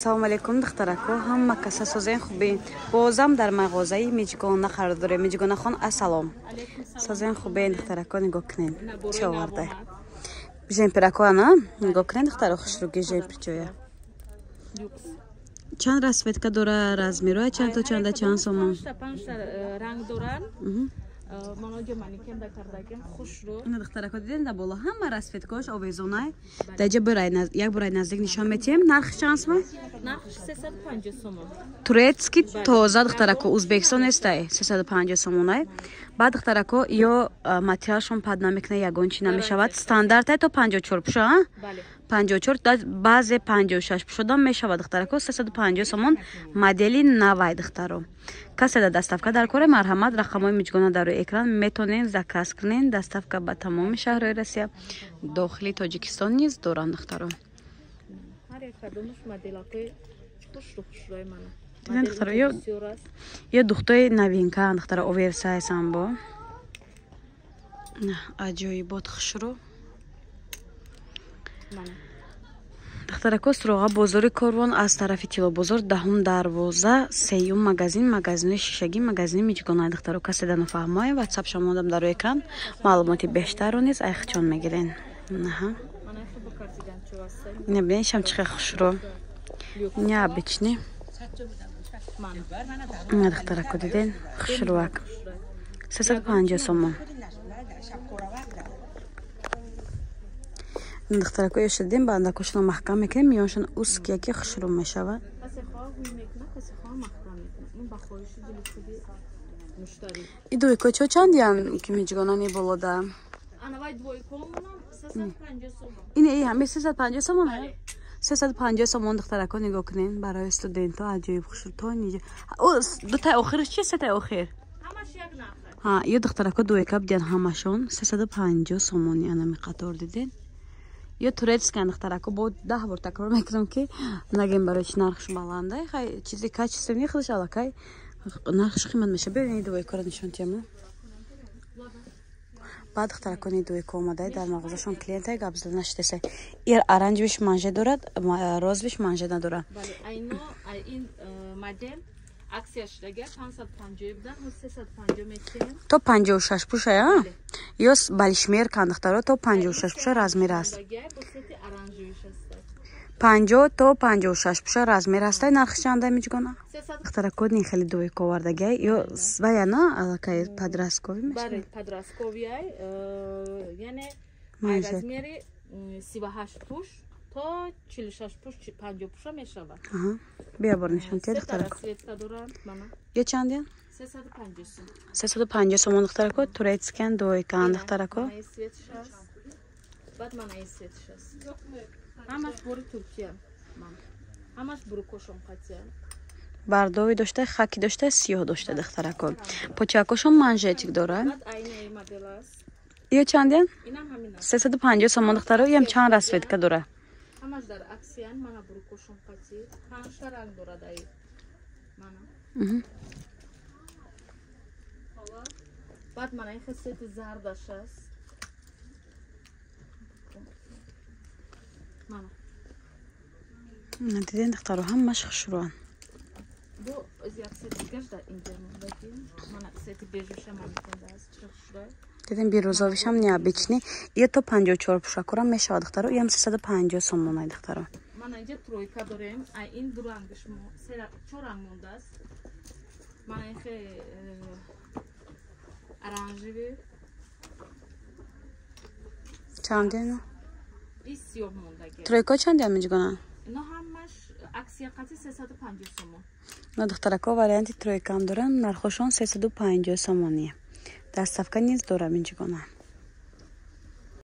Салом алейкум, духтарако, ҳама каса созен хубе. Бозам дар мағозаи Миҷгона қарор дорем. Миҷгона хон, ассалом. Созен хубе, духтарако, нигоҳ кунед. Чӣ оварда? Жемперако ана, нигоҳ кунед, духтаро, хушруги жемперчоя. Чанд расцветка дора, размероя чанд то чанда, чанд сомон? Панҷта ранг доранд. Маноҷа манекен да кардагим хушрӯ. Ина, духтарако, дидем, да боло ҳама расцветкаош овезонай. Даҷа бирай як бурай наздик нишон метиҳем. Нархи чанд сомон? Нархш 350 сомон. Турецкий тоза, духтарако, Узбекистон нестай, 350 сомонай. Баъд, духтарако, ё материалшон пад намекунад, ягон чи намешавад. Стандартай то 54 пуша, а? 54, баъзе 56 пушодам мешавад, духтарако, 350 сомон, модели навай, духтаро. Касе да доставка дар коре, марҳамат, рақамҳои Миҷгона дар рӯи экран, метонен заказ кунен. Доставка ба тамоми шаҳрҳои Россия, дохили Тоҷикистон низ доранд, духтаро. Ҳар як кадомаш моделакои хушрӯ, хушрӯи мана. Диден, духтаро, ё духтои новинка, духтаро, оверсайз бо аҷоибот, хушрӯ. Духтарако, суроға бозори Корвон, аз тарафи Тилобозор, даҳум дарвоза, сеюм магазин, магазини шишагӣ, магазини Миҷгона. Духтаро, касе да нафаҳмоем, ватсап шамодам дар рӯи экран, маълумоти бештарро низ айхчон мегирен. Ина бинед, шам чӣ хел хушрӯ, необычный. Ина, духтарако, диден, хушрӯак, 350 сомон. Духтарако, ё шудем бандакошона маҳкам мекунем, миёншон узкий, яке хушрӯ мешавад. И двойко чо чандиян, ки Миҷгонани болода? Ин ҳами 350 сомон, 350 сомон. Духтарако, нигоҳ кунен, барои студентҳо аҷоиб хушрӯ. То дутаи охирш чи, сетаи охир? Ё, духтарако, двойка бидиан, ҳамашон 350 сомони. Анами қатор диден, ё турецкая, духтарако, бо 10 бор такрор мекунам, ки нагем барои чи нархш баланда. Хай, чизи качественный худаш аллакай нархш қимат меша. Биёни двойкаро нишон тиҳам. Баъд, духтарако, ни двойка омадай дар мағозашон, клиентай гап зада нашидеса. Ир оранжевиш манжет дорад, розовиш манжет надорад. То 56 пушая, ё балишмеркан, духтаро, то 56 пуша размер аст, 50 то 56 пуша размер аст. Нархи чанда, Миҷгона? Духтарако, ни хеле двойка овардагиай, ё ваяна аллакай подростковый мешавад. Подростковый, яъне размери 38 пуш то 46 пуш, 50 пуша мешавад. Бия бор нишон тия, духтарако. Ё чандиян? 350 сомон, духтарако, турецкиян, двойкаан, духтарако. Баъд мана ин светш аст. Ҳамаш бори Туркия. Ҳамаш бурукошон қатия. Бардови дошта, хаки дошта, сиёҳ дошта, духтарако. Почакошон манжетик дорад. Ё чандиян? 350 сомон, духтаро. Иам чанд расцветка дорад? Ҳамаш дар аксиян, мана бурукошон қатӣ. Панҷта ранг дорад ай. Мана. Баъд мана ин хел зардаш аст. Мана. Диден, духтаро, ҳамаш хушрӯанд. Бо як сети дигаш дар инҷа мондагӣ. Мана сети бежуша манекенда аст. Чӣ хушрӯй. Дидем, бирӯзовишам необычный. Ё то 54 пушакора мешавад, духтаро. Иам 350 сомонай, духтаро. Мана инҷа тройка дорем. А ин ду рангаш чор ранг мондааст. Мана ин хе оранжевый. Чандино? И сиёҳ мондагӣ. Тройка чандиам, Миҷгона? Ино ҳамаш аксия қати 350 сомон. На, духтарако, варианти тройкаам дорам, нархошон 350 сомоние. Доставка низ дорам, Миҷгона.